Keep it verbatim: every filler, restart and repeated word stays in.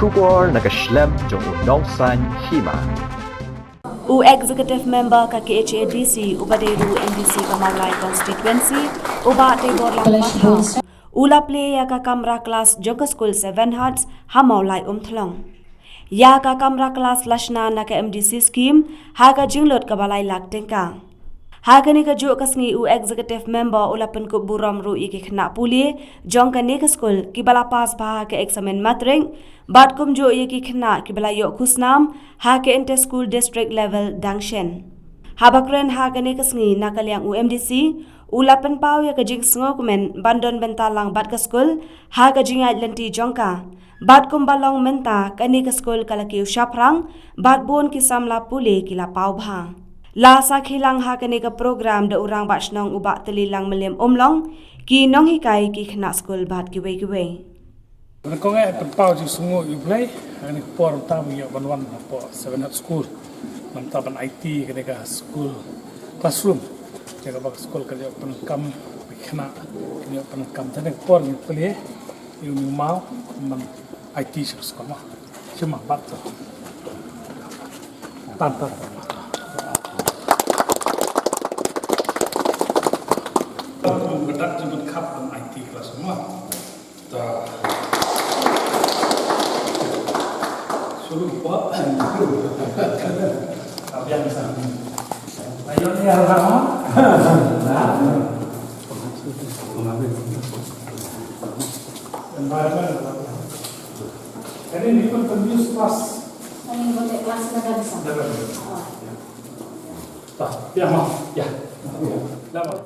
Khubor na ka shlem jong u nongsan hima. U Executive Member ka K H A D C uba dei ruh u M D C ka Mawlai Constituency, u Bah Teibor Langpathaw, u la plie ïa ka kamra klas jong ka skul Seven Hearts ha Mawlai Umthlong. Ïa ka kamra klas la shna na ka M D C scheme ha ka jinglut kaba lai lak tyngka. Ha kane kajuh ka sngi u Executive Member u la pynkup burom ruh ïa ki khynnah pule jong kane ka skul kiba la pass bha ha ka eksamin matrik, bad kumjuh ïa ki khynnah kiba la ïoh khusnam ha ka inter school district level dang shen. Haba kren ha kane ka sngi na ka liang u M D C, u la pynpaw ïa ka jingsngewkmen ban don bynta lang bad ka skul ha ka jingïaid lynti jong ka. Bad kumba long mynta kane ka skul ka la kiew shaphrang bad bun ki samla pule ki la paw bha. La sakhi lang ha kane ka program da u Rangbah Shnong u Bah Tylli Langmylliam Umlong, ki nonghikai, ki khynnah skul bad kiwei kiwei. Nyngkong eh pynpaw jingsngewnguh ïa u Blei ha kane ka por mynta ba ngi ïoh ban wan hapoh Seven Hearts School, mynta ban aiti kane ka school classroom. Ïa kaba ka skul ka ïoh pyndonkam, ki khynnah ki ïoh pyndonkam. Te kane ka por ngi plie ïa une u maw ban aiti sha ka skul ma. Shim ma, bat to. Tan, tan, tan. Ka dak jingmut khap ban aiti classroom ma. Ta. Sulu pa. Abiang sa. Ayo ni, arah. Environment. Jadi ni pun tembus pas. Ini buat kelas dah bisa. Dah bisa. Oh. Tah, ya, ma. Ya. Dah, ma.